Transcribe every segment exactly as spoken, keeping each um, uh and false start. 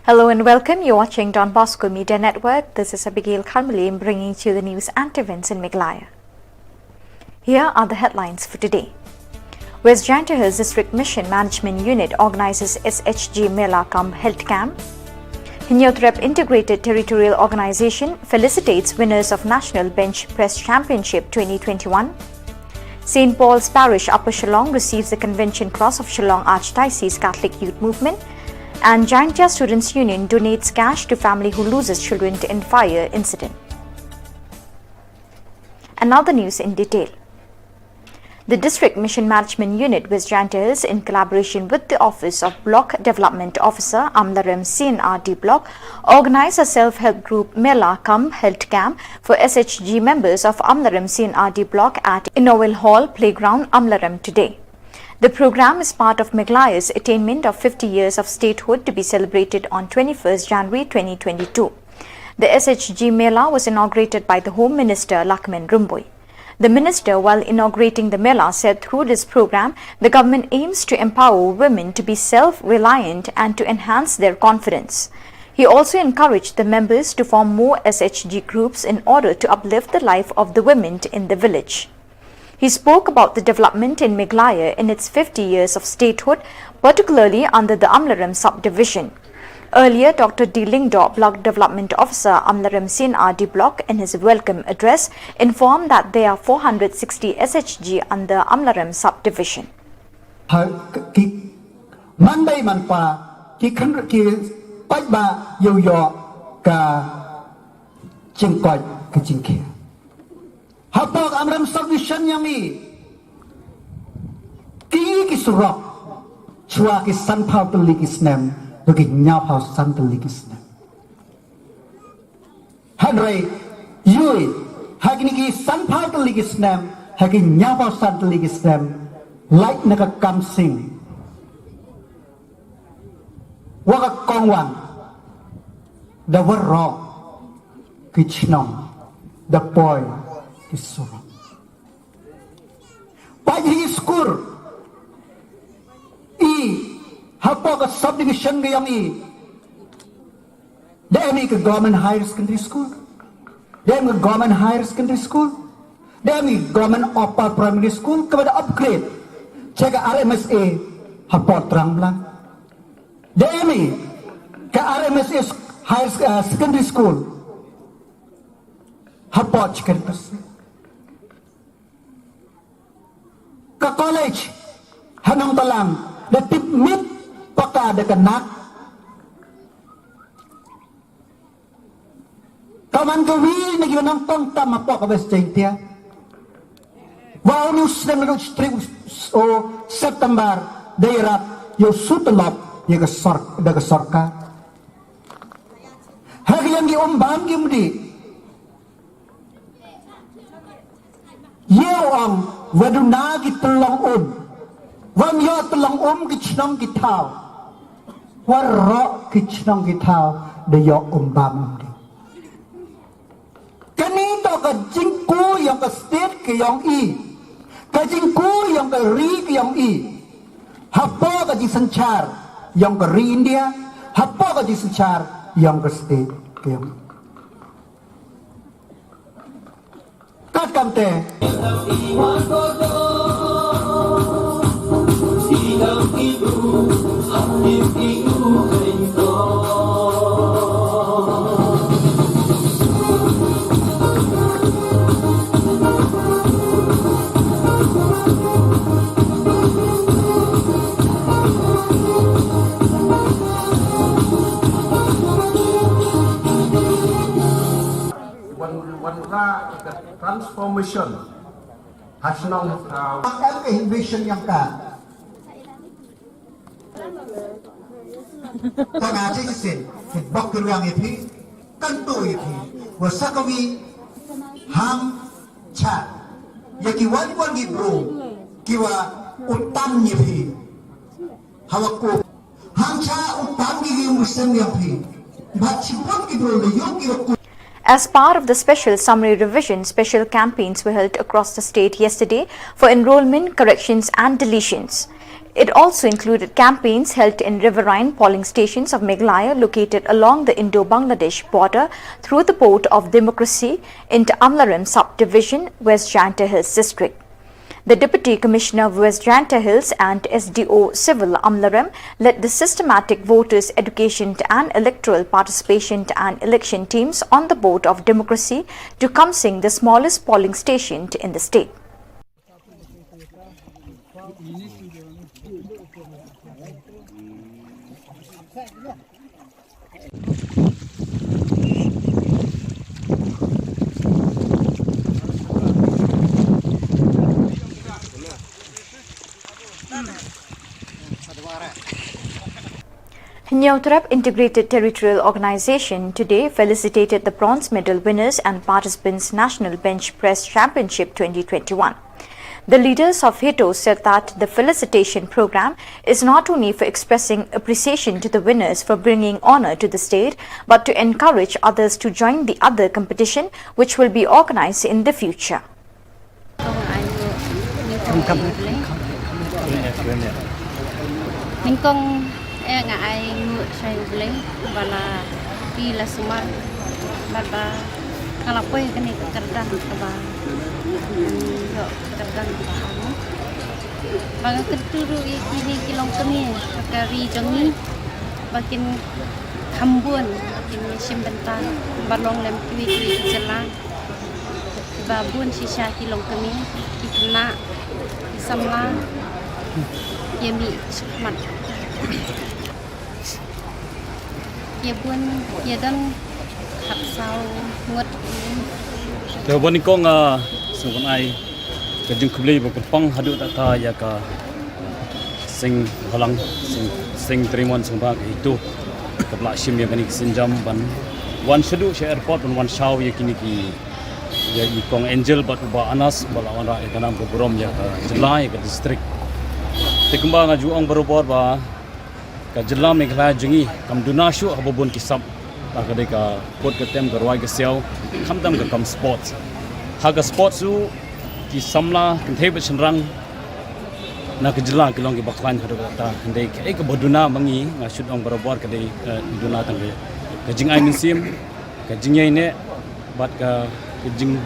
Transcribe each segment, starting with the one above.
Hello and welcome. You're watching Don Bosco Media Network. This is Abigail Kharmali bringing to you the news and events in Meghalaya. Here are the headlines for today. West Jaintia Hills District Mission Management Unit organizes S H G Mela cum Health Camp. Hynñiewtrep Integrated Territorial Organization felicitates winners of National Bench Press Championship twenty twenty-one. Saint Paul's Parish, Upper Shillong receives the Convention Cross of Shillong Archdiocese Catholic Youth Movement, and Jaintia Students Union donates cash to family who loses children in fire incident. And now the news in detail. The District Mission Management Unit, West Jaintia Hills, in collaboration with the Office of Block Development Officer, Amlarem C and R D Block, organized a self-help group Mela cum Health Camp for S H G members of Amlarem C and R D Block at Innovel Hall Playground, Amlarem today. The program is part of Meghalaya's attainment of fifty years of statehood to be celebrated on twenty-first January twenty twenty-two. The S H G Mela was inaugurated by the Home Minister Lahkmen Rymbui. The minister, while inaugurating the Mela, said through this program, the government aims to empower women to be self-reliant and to enhance their confidence. He also encouraged the members to form more S H G groups in order to uplift the life of the women in the village. He spoke about the development in Meghalaya in its fifty years of statehood, particularly under the Amlarem subdivision. Earlier, Doctor D Lyngdoh, Block Development Officer, Amlarem C and R D Block, in his welcome address, informed that there are four hundred sixty S H G under Amlarem subdivision. Ha ki man bei man pa ki khynr ki paidbah ïoh ïoh ka jingkoit ka jingkhiah. Hapoh Amlarem subdivision ïa ngi ki ki surok shuwa ki sanphew tylli ki snem, to ki hynñiewphew san tylli ki snem. Hynrei ïohi ha kine ki sanphew tylli ki snem, ha ki hynñiewphew san tylli ki snem, lait na ka kam sing wa ka kongwan da waroh ki chnong da poi ki surok. Peit hi skur i hapoh ka subdivision ka ïong i. Da em i ka Government Higher Secondary School. Da em i ka Government Higher Secondary School. Da em i ka Government Upper Primary School kaba da upgrade cha ka R M S A hapoh Trangmlang. Da em i ka R M S A Higher, uh, Secondary School hapoh Chikere Pasi. Ka college ha Nongtalang da tip miet paka da ka nak. Ka man ka wi na ki nongtong tam hapoh ka West Jaintia. Wa u snem na u September da ïarap ïa u sutylop ïa ka sor-, da ka sorkar. Ha ki ïong ki um bam ki um dih. Ïa u ong wa duna ki tyllong um. Wa ym ïoh tyllong um ki chnong ki thaw. Waroh ki chnong ki thaw da ïoh um bam um dih. Kane to ka jingku ïong ka state ka ïong i. Ka jingku ïong ka ri ka ïong i. Hapoh ka jingsynshar ïong ka ri India, hapoh ka jingsynshar ïong ka state ka ïong i. Kat kam te. Wan, wan la ka transformation. Ha shnong ha thaw. Em ka vision ïong ka. Ka nga te shisien, ki bok ki riang ïa phi, kan tu ïa phi. Wa sa ka wi ham cha. Ïa ki wan wan ki bru, ki wa utam ïa phi. Hawa ku. Ham cha utam ki wi musem ïa phi. Bad shibun ki bru le ïong ki wa ku. As part of the special summary revision, special campaigns were held across the state yesterday for enrollment, corrections and deletions. It also included campaigns held in riverine polling stations of Meghalaya located along the Indo-Bangladesh border through the Boat of Democracy into Amlarem subdivision, West Jaintia Hills district. The Deputy Commissioner of West Jaintia Hills and S D O Civil Amlarem led the systematic voters education and electoral participation and election teams on the Boat of Democracy to Kamsing, the smallest polling station in the state. Hynñiewtrep Integrated Territorial Organization today felicitated the bronze medal winners and participants National Bench Press Championship twenty twenty-one. The leaders of HITO said that the felicitation program is not only for expressing appreciation to the winners for bringing honor to the state, but to encourage others to join the other competition which will be organized in the future. Nyngkong eh nga ai nguh sha U Blei ba la phi la sumar bad ba nga la poi kane ka kyrdan kaba ïoh ka kyrdan kaba ha ba nga kyntu ruh ïa kine ki longkmie ka ri jong ngi ba kin kham bun ba kin shim bynta ba long lem kiwei kiwei ki jylla. Ba bun shisha ki longkmie, ki khynnah, ki samla, ki ïa mih shakhmat. Ki ïa bun, ki ïa don khatsaw ngut. Te ba nyngkong, ah, sngewbha ban ai ka jingkhublei ba kyrpang haduh katta ïa ka Seng Bhalang, Seng, Seng Tremon, Seng Bhalang ka HITO kaba la shim ïa kane ka sienjam ban wan shaduh sha airport ban wan shaw ïa kine ki ïa i Kong Angel bad u Bah Anas ba la wanrah ïa ka nam ka burom ïa ka jylla ïa ka district. Te kumba nga ju ong barabor ba ka jylla Meghalaya jong ngi kam duna shuh ha ba bun ki sap. Ba ka dei ka put ka tem ka rwai ka siaw khamtam ka kam sports. Ha ka sports ruh ki samla kynthei bad shynrang na ka jylla ki long kiba khlaiñ haduh katta. Hynrei kaei kaba duna ma ngi nga shu ong barabor ka dei ka duna tang ka jingai mynsiem, ka jingïaineh bad ka, ka jing,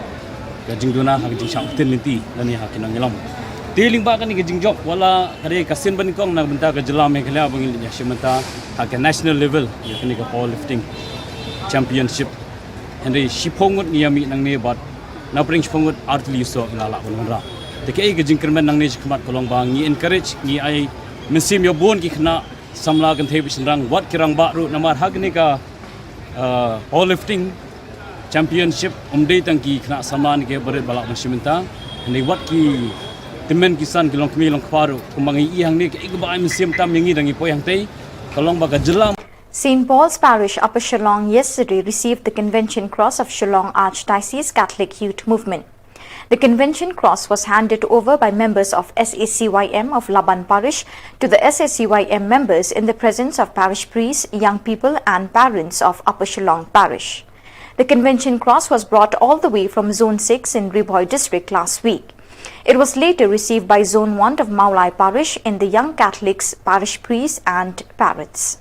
ka jingduna ha ka jingshah ktien lynti lane ha ki nongïalam. Te lyngba kane ka jingjop wat la ka dei ka sien ba nyngkong na ka bynta ka jylla Meghalaya ba ngi leit ïashim bynta ha ka national level ïa kane ka powerlifting championship. Hynrei shiphew ngut ngi ïa mih nangne bad na pdeng shiphew ngut artylli u soh ngi la lah ban wanrah. Te kaei ka jingkyrmen nangne shakhmat ka long ba ngi encourage, ngi ai mynsiem ïa bun ki khynnah samla kynthei bad shynrang, wat ki rangbah ruh, namar ha kane ka, ah, powerlifting championship ym dei tang ki khynnah samla ne kiba rit ba lah ban shim bynta. Hynrei wat ki tymmen ki san, ki longkmie longkpa ruh, kumba ngi ïohi hangne, kaei kaba ai mynsiem tam ïa ngi da ngi poi hangtei ka long ba ka jylla. Saint Paul's Parish, Upper Shillong, yesterday received the Convention Cross of Shillong Archdiocese Catholic Youth Movement. The Convention Cross was handed over by members of S A C Y M of Laban Parish to the S A C Y M members in the presence of parish priests, young people, and parents of Upper Shillong Parish. The Convention Cross was brought all the way from Zone six in Ri Bhoi District last week. It was later received by Zone one of Mawlai Parish in the Young Catholics, parish priests, and parents.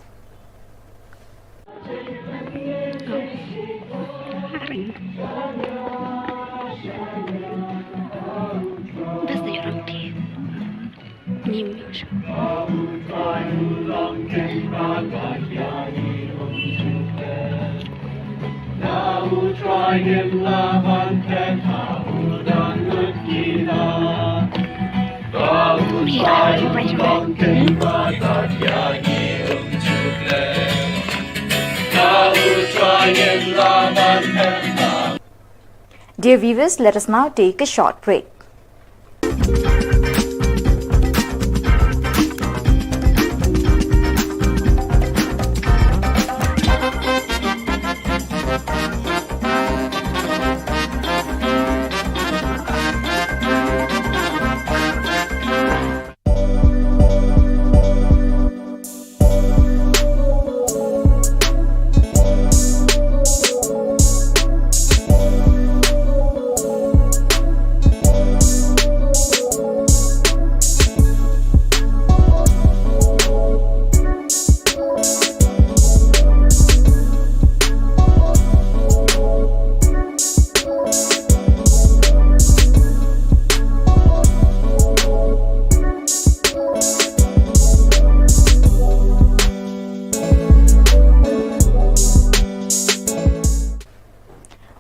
Dear viewers, let us now take a short break.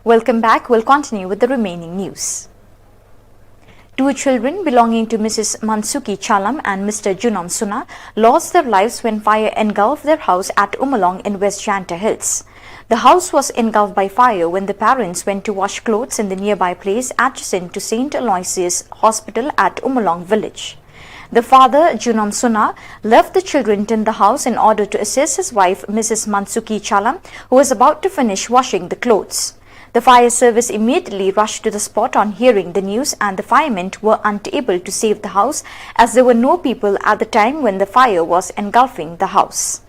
Welcome back. We'll continue with the remaining news. Two children belonging to Missus Mansuki Chalam and Mister Junom Suna lost their lives when fire engulfed their house at Umalong in West Jaintia Hills. The house was engulfed by fire when the parents went to wash clothes in the nearby place adjacent to Saint Aloysius Hospital at Umalong village. The father, Junom Suna, left the children in the house in order to assist his wife, Missus Mansuki Chalam, who was about to finish washing the clothes. The fire service immediately rushed to the spot on hearing the news, and the firemen were unable to save the house as there were no people at the time when the fire was engulfing the house.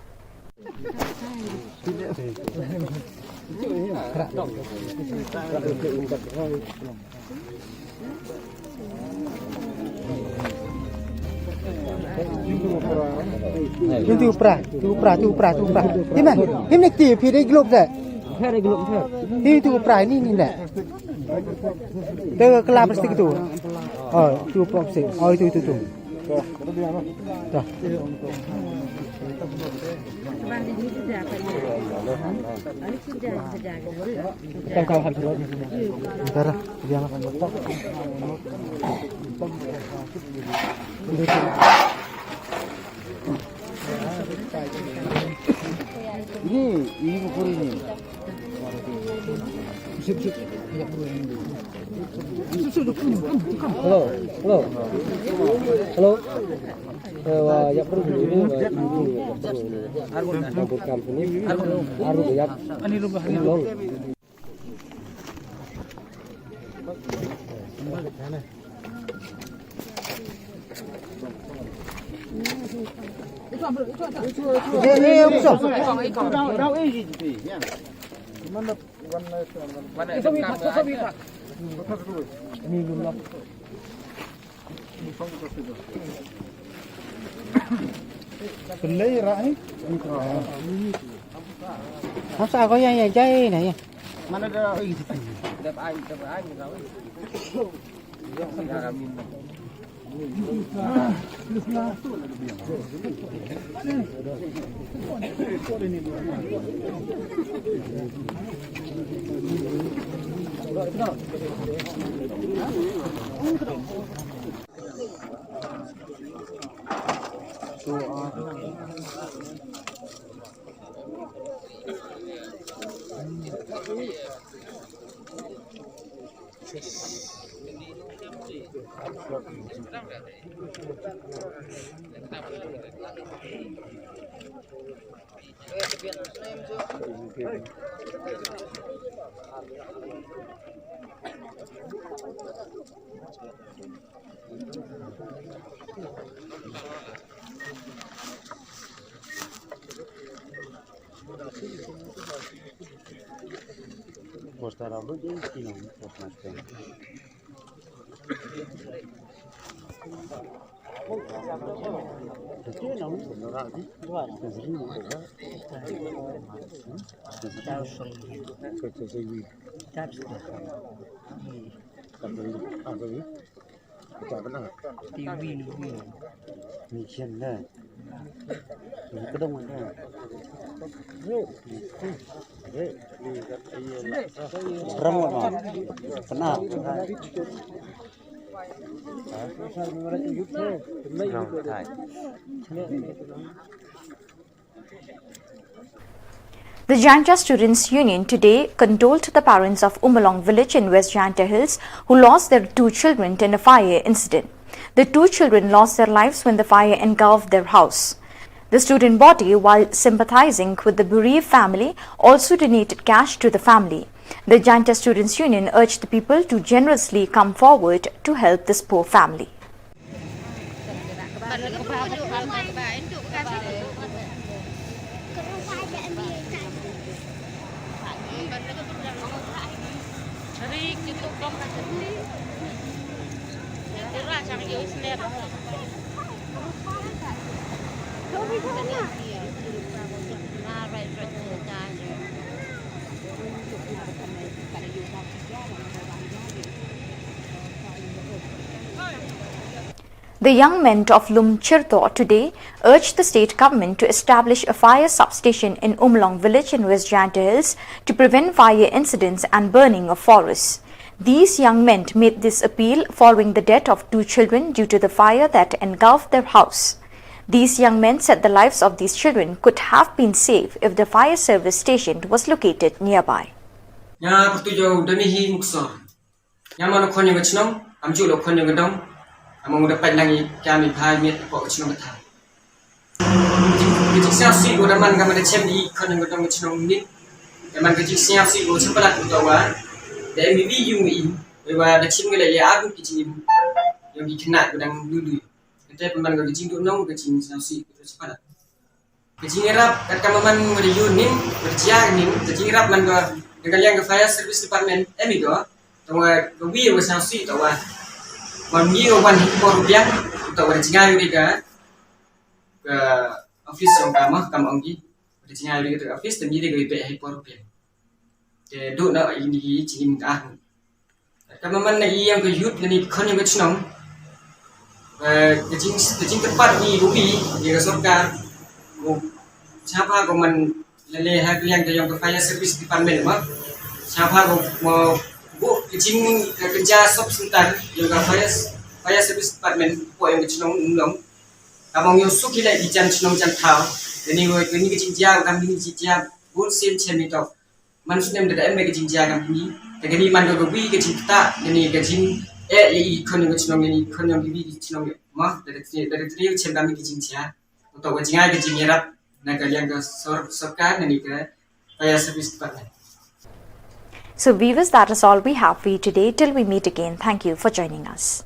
Yung tu pra, tu pra, tu pra, tu pra. Him na, him na ti phi dei glop sa. Phi dei glop sa. Hi tu pra ni ni na. Tu kala plastik tu. Oh, tu plastik. Oh, itu itu tu. Dah. Kau kau habis. Ntar dia makan. Ini, ini buku ini. Hello, hello. Hello. Eh, wa, ya, perlu dulu, wa, ini, ya, perlu dulu. Campur, campur ni. Aru, ya. Long. Masa kau yang, yang jai nah ya. Mana ada orang itu? The Jaintia Students' Union today condoled to the parents of Umalong village in West Jaintia Hills who lost their two children in a fire incident. The two children lost their lives when the fire engulfed their house. The student body, while sympathizing with the bereaved family, also donated cash to the family. The Jaintia Students' Union urged the people to generously come forward to help this poor family. The young men of Lumchirto today urged the state government to establish a fire substation in Umlong village in West Jaintia Hills to prevent fire incidents and burning of forests. These young men made this appeal following the death of two children due to the fire that engulfed their house. These young men said the lives of these children could have been saved if the fire service station was located nearby. Nya pertuju demi hi muksor. Nya mano khon yang chnong, am ju lo khon yang dong, am ngu dapat nangi kami bhai miet ko chnong bata. Kecik siap si go daman kama da chem i khon yang dong chnong ni. Daman kecik siap si go sepalat ko tawa. Da M V yung i, wa da chem ngala ya aku kecik im. Yang di kena go dang dulu. Kata pemban go kecik do nong kecik siap si go sepalat. Kecik rap kat kama man ngada yun nin, berjia nin, kecik rap man go dengan yang ke fire service department, emi go, tawa go wi wa siap si tawa. Wan mi wan hipor rupiah, tawa da jingai uri ga, ke office yang kama, kama onggi. Ri jingai ri ka office te mi ri ka ipe hai por pia. Te do na ini jingim ka ah. Ka maman na i yang ka youth na ni khon yang ka chnong. Ka jing ka jing ka pat ni rubi ni ka sorkar. Ko siapa ko man lele ha ka yang ka yang ka fire service department ma. Siapa ko mo bu ka jing ka kerja sub center yang ka fire fire service department ko yang ka chnong Umlong. Ka bang ïoh suk ïa la ki jan shnong jan thaw. Kane wa kane ka jingjia kam kane ka jingjia bun sien chen ni tok. Man snem da em ka jingjia kam kane. Te kane man ka wi ka jingkta kane ka jing eh ïa i khon ka shnong kane khon ka wi ka shnong ma da da da da chen kam ka jingjia. Tok wa jingai ka jingïarap na ka liang ka sor sorkar kane ka fire service department. So viewers, that is all we have for you today. Till we meet again, thank you for joining us.